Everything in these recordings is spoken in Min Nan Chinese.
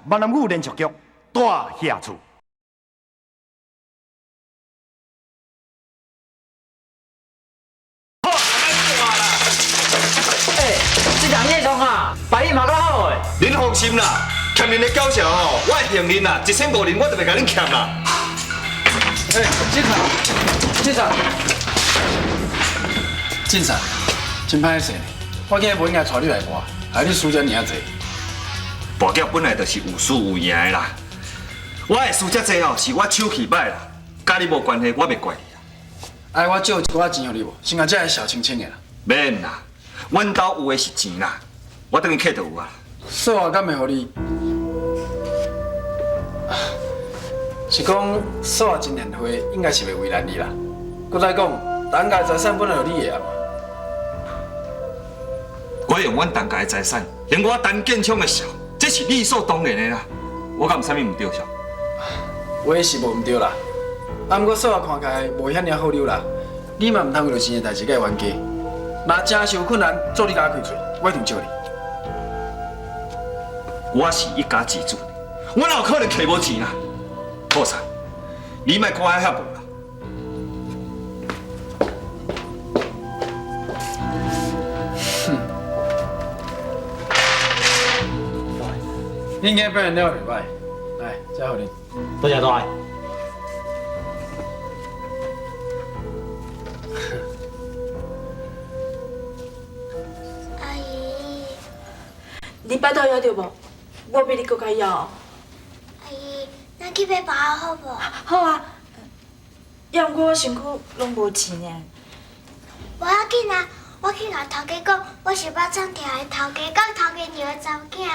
闽南语连续剧《大侠厝》。欸，這人你創啊，白你嘛較好的。恁放心啦，欠恁的繳數吼，我會還恁啦，1500我就袂共恁欠啦。欸，警察，警察，警察，真歹勢，我今日無應該帶你來搏，害你輸遮爾仔濟。跋筊本來就是有輸有贏的啦，我會輸遮濟吼，是我手氣歹啦，佮你無關係，我袂怪你啦。哎，我借一寡錢予你無？先共這个小清清的啦。免啦，阮兜有的是錢啦，我轉去揢就有啊。說話敢會予你？是講說話真賢惠，應該是袂為難你啦。閣再講，陳家財產本來就你的啊嘛。我用阮陳家的財產，還我陳建昌的數，這是理所當然的啦。我敢有啥物毋對數？話是無毋對啦，啊，毋過說話看起來無遐爾好溜啦。你嘛毋通為著錢的代誌共伊冤家。若真是有困難，做你共我開喙，我一定救你。我是一家之主，我哪有可能摕無錢啊？好勢，你莫看我遐無啦。哼，你應該表現了袂歹，來，這予你。多謝大。阿姨，你腹肚枵著無？我比你閣較枵。阿姨，咱去買包仔好無？好啊。猶毋過我身軀攏無錢呢。無要緊啊，我去共頭家講，我是肉粽店的頭家，佮頭家娘的查某囝，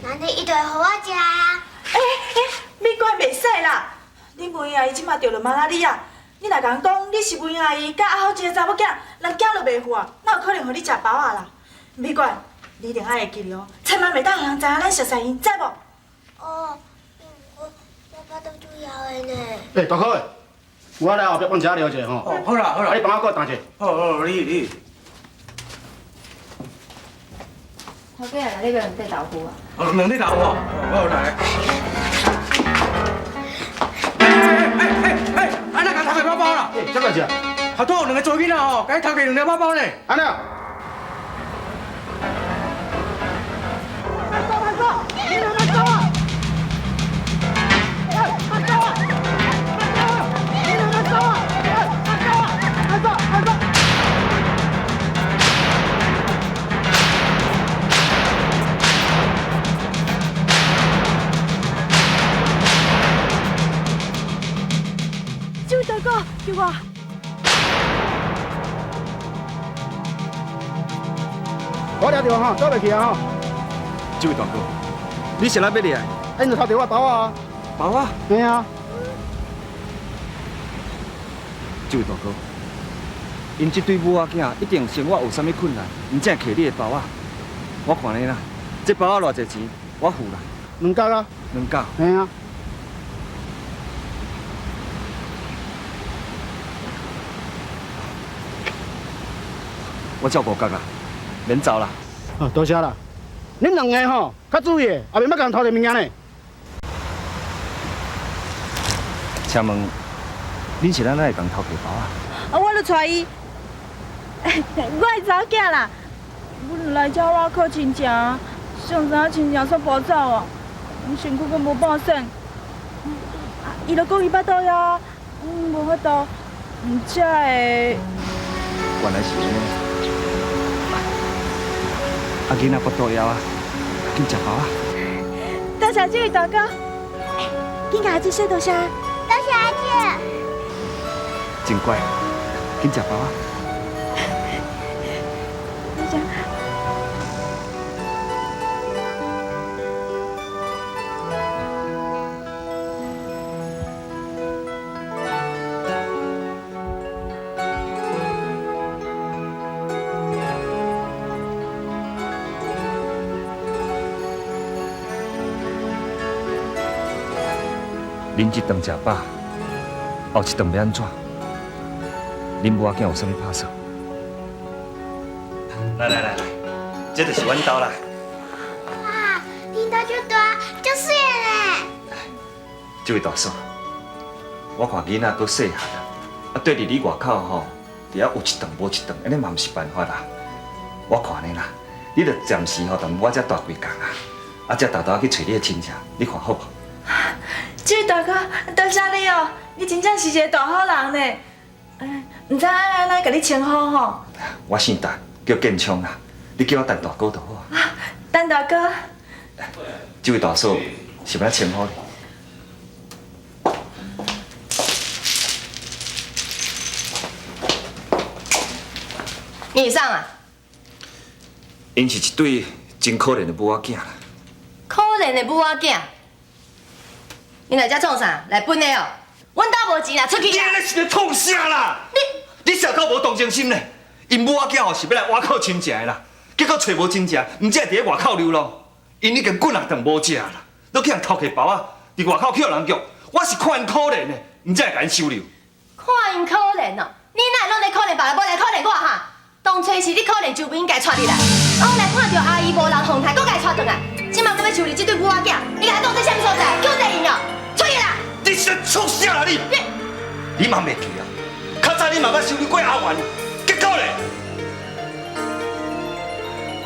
按呢伊就會予我食啊。欸欸，美國袂使啦！恁文阿姨這馬著著馬拉利亞，你若共人講你是文阿姨佮阿好一个查某囝，人驚就袂赴啊，哪有可能予你食包仔啦？美國，你一定愛會記得哦，千萬袂當予人知影咱熟似𪜶，知無？哦，我腹肚足枵的呢。欸，大哥，我來後壁幫一下聊者吼。哦，好啦好啦，你幫我過單者。好好，你。頭家來，你買兩塊豆腐啊？哦，兩塊豆腐，好來。哎哎哎哎，按怎共偷去包包啦？欸，啥代誌啊？頭拄有兩个查某囡仔吼，共伊偷去兩粒包包呢。按怎？慢走慢走，你慢慢走啊！哎，慢走啊！慢走啊！你慢慢走啊！哎，慢走啊！慢走慢走。這位大哥，救我！我掠著吼，走袂去啊吼！這位大哥，你是來欲掠的？𪜶就偷著我包仔啊！包仔？嘿啊！這位大哥，𪜶這對母仔囝一定生活有啥物困難，𪜶才會揢你的包仔。我看你啦，這包仔偌濟錢，我付啦。兩角啊！兩角。嘿啊！我照五角啦，免走啦。哦，多謝啦。恁兩个吼，較注意，後面莫共人偷著物件呢。請問，恁是按怎會共偷提包仔？啊，我就帶伊，我的查某囝啦。阮來遮倚靠親情，上知影親情煞跋走啊，身軀閣無半身。伊就講伊腹肚枵，無法度，才會。原來是按呢。啊，囡仔腹肚枵啊，緊食包仔。多謝這位大哥，緊共阿姐說多謝。多謝阿姐。真乖，緊食包仔。多謝。恁這頓食飽，後一頓欲按怎？恁母仔囝有啥物拍算？來來來來，這就是阮兜啦。哇，恁兜足大，足媠的這位大嫂，我看囡仔閣細漢啊，啊，綴佇你外口吼，佇遐有一頓無一頓，按呢嘛毋是辦法啦。我看呢啦，你著暫時吼，踮我遮蹛幾工啊，啊，才沓沓去揣你的親戚，你看好無？這位大哥，多謝你哦，你真正是一個大好人呢。哎，毋知愛按怎共你稱呼吼？我姓陳，叫建昌啦，你叫我陳大哥就好啊。陳大哥。這位大嫂是欲按怎稱呼你？你是啥啊？𪜶是一對真可憐的母仔囝啦。可憐的母仔囝，𪜶來遮創啥？來分的哦。阮兜無錢啦，出去啦！你按呢是咧創啥啦？你實夠無同情心咧？𪜶母仔囝吼是欲來倚靠親情的啦，結果揣無親情，毋才會佇咧外口流浪。𪜶已經幾若頓無食啦，閣去予人偷摕包仔，佇外口抾人腳。我是看𪜶可憐的，毋才會共𪜶收留。看𪜶可憐哦，你哪會攏咧可憐別人，無來可憐我哈？當初是你可憐周應該帶入來，後來看著阿姨無人奉待，閣共伊帶轉來。這馬閣欲收留這對母仔囝，你共我講這啥物所在？叫這𪜶哦，出去啦！你是咧創啥啦你？你嘛袂記啊？較早你嘛捌收留過阿元，結果咧？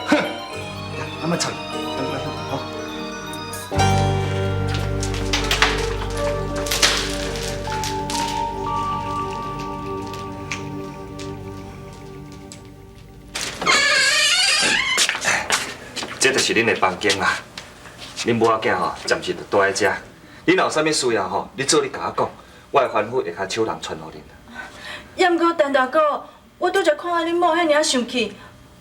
哼！阿莫吵，等我來好。這就是恁的房間啦。恁母仔囝吼，暫時就蹛佇遮。你若有啥物需要吼，你做你共我講，我會吩咐下跤手人傳予恁。也毋過陳大哥，我拄才看到恁某遐爾仔生氣，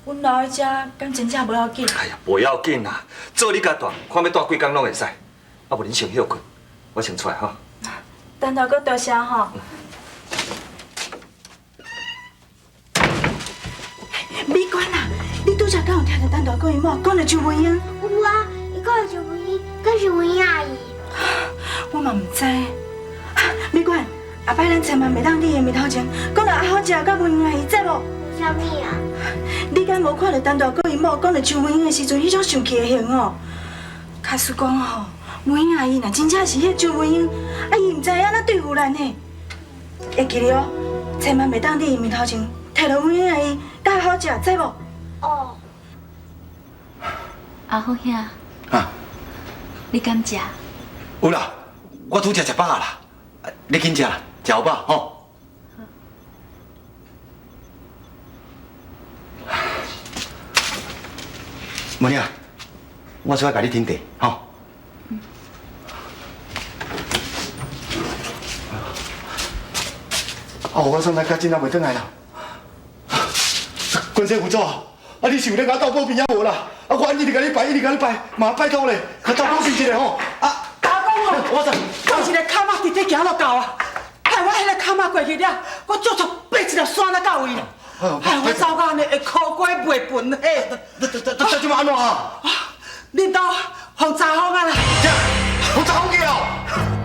阮留佇遮敢真正無要緊？哎呀，無要緊啦，做你共蹛，看欲蹛幾工攏會使。啊，無恁先歇睏，我先出來吼。陳大哥多謝吼。美娟啊，你拄才敢有聽著陳大哥伊某講著周文英？有啊，伊講的周文英，敢是文英阿姨？我嘛毋知。美娟，後擺咱千萬袂當佇伊面頭前講著阿好食佮文英阿姨，知無？啥物啊？你敢無看著陳大哥伊某講著周文英的時陣，彼種生氣的形哦？假使講吼，文英阿姨若真正是彼個周文英，啊伊毋知按怎對付咱呢？會記得哦，千萬袂當佇伊面頭前提著文英阿姨佮阿好食，知無？哦。阿福兄，啊，你敢食？有啦，我拄才食飽啦。你緊食啦，食有飽吼。文玲，我出來共你斟茶，吼。哦，我算來較真啊，袂轉來啦。關師傅祖啊，啊你是有咧共我鬥保庇猶無啦？啊我一直共你拜，一直共你拜，嘛拜託咧，較鬥保庇一下吼。啊，大公哦，我知。有一个坎仔直直行落到啊，害我彼个坎仔過去了，我足足爬一條山仔到位啦。害我走到按呢，會苦瓜袂笨嘿。這這這按怎啊？恁兜予查風啊啦！予查風去哦！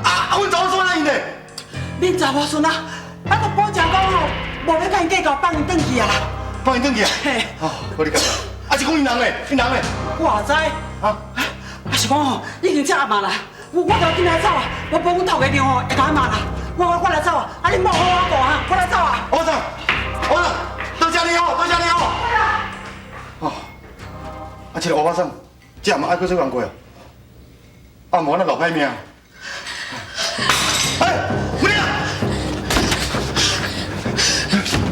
啊啊，阮查某孫仔𪜶呢？恁查某孫仔，啊，閣保證講吼，無欲共𪜶計較，放𪜶轉去啊啦！放𪜶轉去啊？嘿。哦，好你講。啊是講𪜶人咧，𪜶人咧。我也知。啊？啊是講吼，已經遮暗啊啦。我著緊來走啊！我報阮頭家娘吼，會共我罵啦。我來走啊！啊你莫好好顧哈，我來走啊！我走，我走，多謝你哦，多謝你哦。哦，啊這個烏巴桑，這暗愛閣做工課哦。啊，無咱老歹命。哎，文玲，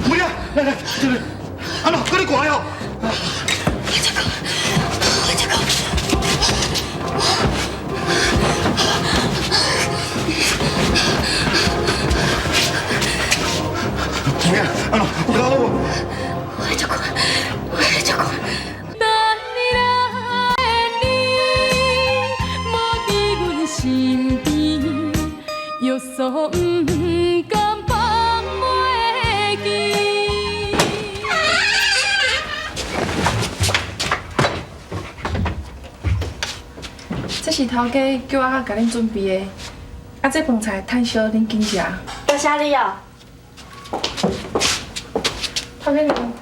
文玲，來來，這個，按怎，閣咧寒哦？我這個，我這個。文玲，按怎，有够好無？我足困，我足困。等你來的你，無佇阮身邊，有所毋甘放袂記。這是頭家叫我共恁準備的，啊，這飯菜趁燒，恁緊食。多謝你哦。頭家娘。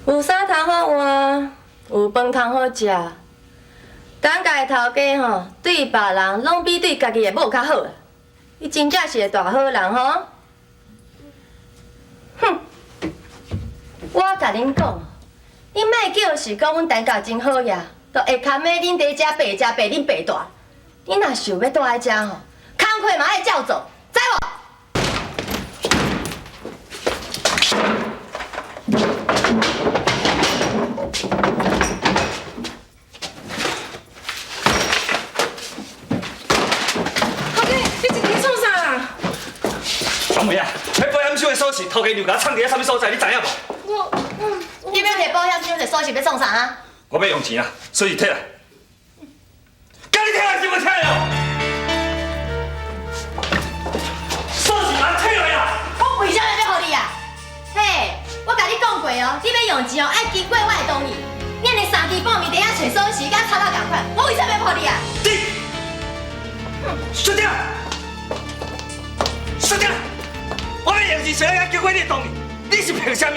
有衫通好換，有飯通好食，陈家的头家吼，对别人攏比对家己的某較好。你真正是个大好人吼！哼，我共恁講，你莫叫是講阮陳家真好呀，都下坎的恁佇遮白食白恁白大。你若想欲蹛佇遮吼，工課嘛愛照做，知無？头家，你這伫創啥啦？阿妹啊，彼保險箱的鎖匙，頭家娘共我藏佇咧啥物所在？你知影無？我，你欲提保險箱的鎖匙欲創啥啊？我欲用錢啊，鎖匙提來。叫你提來是無提哦？鎖匙拿提來啊！我為啥物欲予你啊？嘿，我共你講過哦，你欲用錢哦，愛經過我的同意。你按呢三更半暝佇遐揣鎖匙，佮吵到仝款，我為啥物欲予你啊？你，小姐，小姐，我欲用錢是愛經過你的同意，你是憑啥物？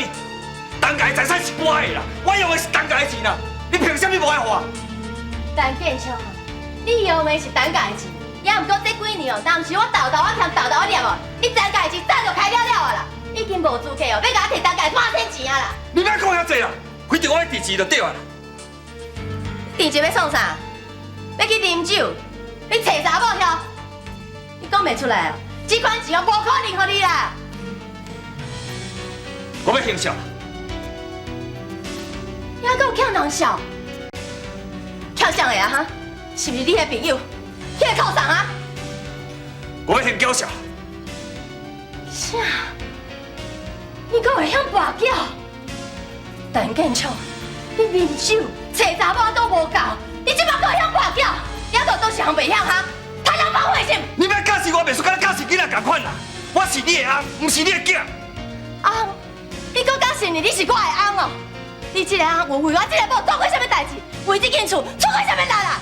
陳家的財產是我的啦，我用的是陳家的錢啦，你憑啥物無愛予我？陳建昌，你用的是陳家的錢，也毋過這幾年哦，當時我豆豆我欠豆豆我念哦，你陳家的錢早就開了了啊啦，已經無資格哦，欲共我提陳家的半仙錢啊啦！你莫講遐濟啦，反正我愛提錢就對啊啦。提錢欲創啥？欲去啉酒？你揣查某曉？你講袂出來哦，這款錢哦，無可能予你啦！我欲行孝。你還閣有欠人笑？欠誰的啊？哈？是毋是你彼朋友？彼个靠摠啊？我欲行繳笑。啥？你閣會曉跋筊？陳建昌，你啉酒、揣查某都無夠，你這擺閣會曉跋筊？你還閣倒一項袂曉哈？貪贓放血是？你欲教示我，袂輸佮教示囡仔仝款啦。我是你的翁，毋是你的囝。翁？你閣敢承認你是我的翁哦？你這個翁有為我這个某做過啥物代誌？為這間厝出過啥物力啦？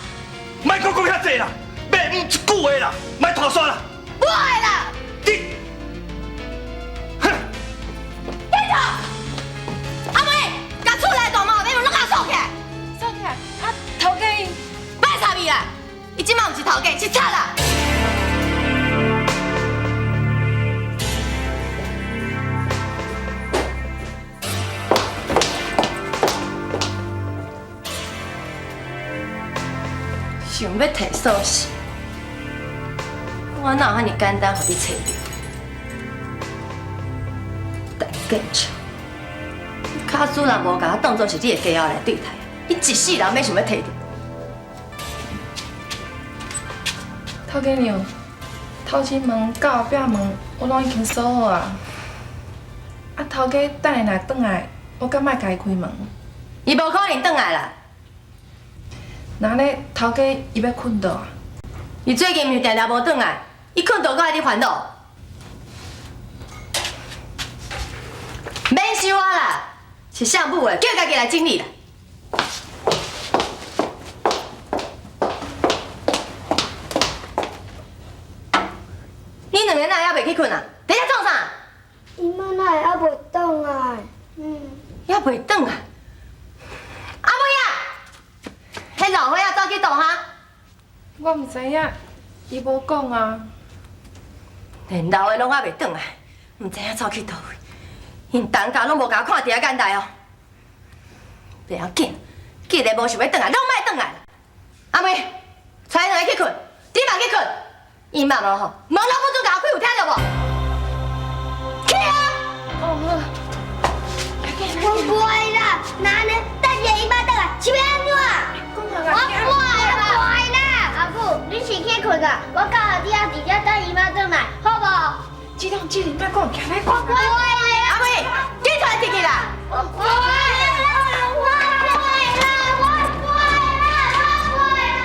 莫閣講遐濟啦，袂毋一句話啦，莫拖煞啦。無愛啦！你，哼！建昌，阿妹，共厝內大門後邊門攏共我鎖起來。鎖起來？啊，頭家，莫插伊啦！伊這擺毋是頭家，是賊啦！想欲提鎖匙，我哪有遐爾簡單，予你揣著？陳建昌，你假使若無共我當做是你的家后來對待，你一世人欲想欲提著。頭家娘，頭前門佮後壁門，我攏已經鎖好啊。啊，頭家等下若轉來，我敢愛共伊開門？伊無可能轉來啦。那呢，頭家伊欲睏倒啊？伊最近毋是定定無轉來，伊睏倒閣愛你煩惱？免收我啦，是誰母的，叫伊家己來整理啦。你兩个哪會猶袂去睏啊？佇遮創啥？伊媽哪會猶袂轉來？嗯，猶袂轉來。阿妹啊，彼老歲仔走去佗哈？我毋知影，伊無講啊。連老的攏猶袂轉來，毋知影走去佗位。𪜶陳家攏無共我看佇眼內哦。袂要緊，既然無想欲轉來，攏莫轉來。阿妹，帶𪜶兩个去睏，你嘛去睏。𪜶媽媽吼，門攏不准共我開，有聽著無？去啊！哦好。我不愛啦，那呢？等下伊媽轉來，是欲按怎？我不愛啦，不愛啦！阿母，你先去睏啊，我到下底仔佇遮等伊媽轉來，好無？這種這裡莫講，行來講。我不愛啦！阿妹，緊出來出去啦！我不愛啦！我不愛啦！我不愛啦！我不愛啦！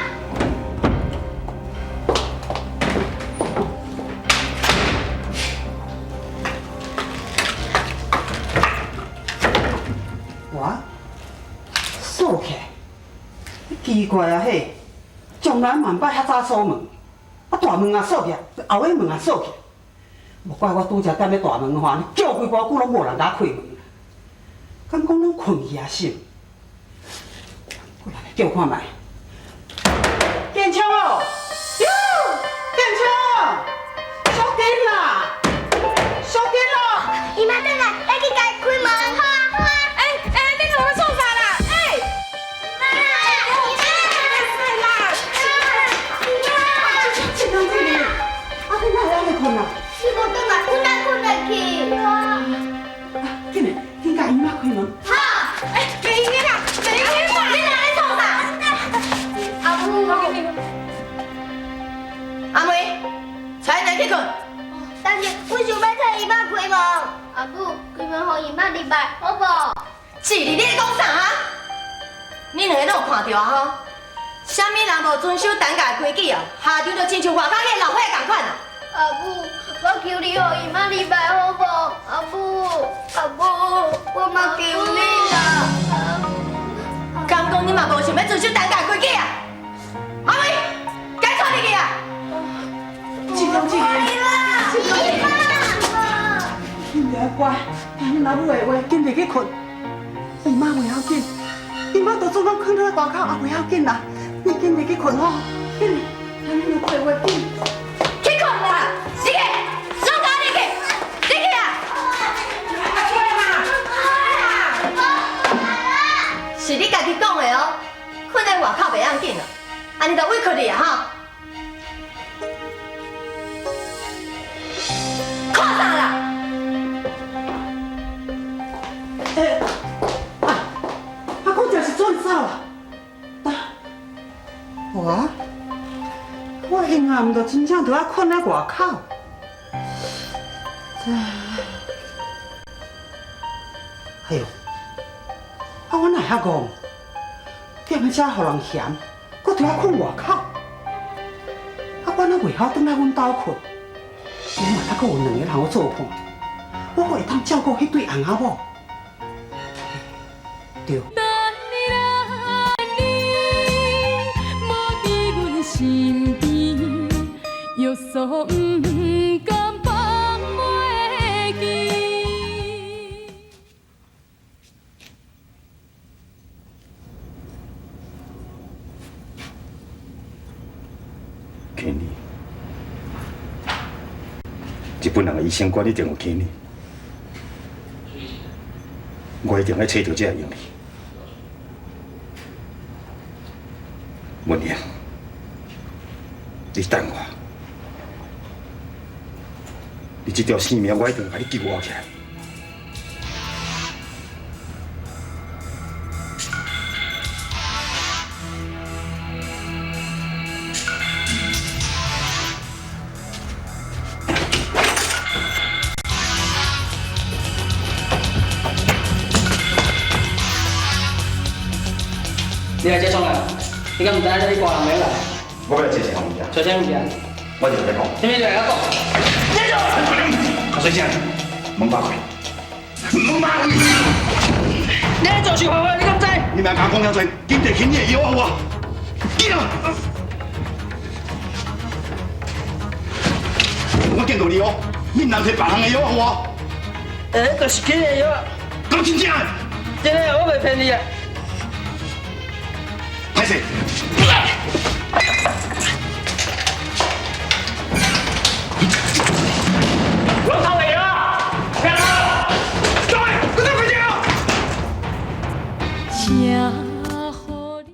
哇，鎖起來，奇怪啊嘿，從來嘛毋捌遐早鎖門，啊大門也鎖起來，後尾門也鎖起來，無怪我拄才踮咧大門吼，叫幾偌久攏無人共我開門，敢講攏睏去啊是？過來叫看覓。愿予伊妈入来，好无？志你，你咧讲啥啊？你两个拢有看著啊吼？啥物人无遵守单家的规矩哦，下场就亲像外口彼个老火仝款啊！阿母，我求你予伊妈入来好无？阿母，阿母，我嘛求你啦！敢讲你嘛无想欲遵守单家的规矩啊？阿伟，该带入去啊！志强，志强，志强，你著爱乖，听恁老母的话，紧入去睏。伊妈袂要紧，伊妈就算讲囥佇外口也袂要紧啦。你紧入去睏吼，紧，听恁老母的话，紧。去睏啦！入去，拢共入去，入去啊！是你家己讲的哦，睏佇外口袂要紧哦，按呢就委屈你啊吼！看啥啦？欸，啊，啊，讲真是转走啦。我，我婴仔毋就真正伫遐睏佇外口。这，哎哟，啊，我哪会遐戆？踮佇遮予人嫌，阁伫遐睏外口。啊，我哪袂晓转来阮兜睏？我嘛犹阁有两个人好作伴，我阁会当照顾彼对翁仔某。对。等你来年，无伫阮身边，约束毋甘放袂记。给你，日本人的医生馆一定有给你，我一定爱揣著这个婴儿。文英，你等我，你这条性命我一定共你救活起来。你來這創啊？你敢毋知影這裡掛人名來？我欲來借一項物件。借啥物件？我就來講。啥物來講？阿水聲，門把開，門把開！你咧做事犯法，你敢知？你莫敢講遐濟，緊摕輕的藥予我，緊啊！我警告你哦，你毋通摕別人的藥予我。欸，就是輕的藥。講真正的。真的，我袂騙你的。歹勢。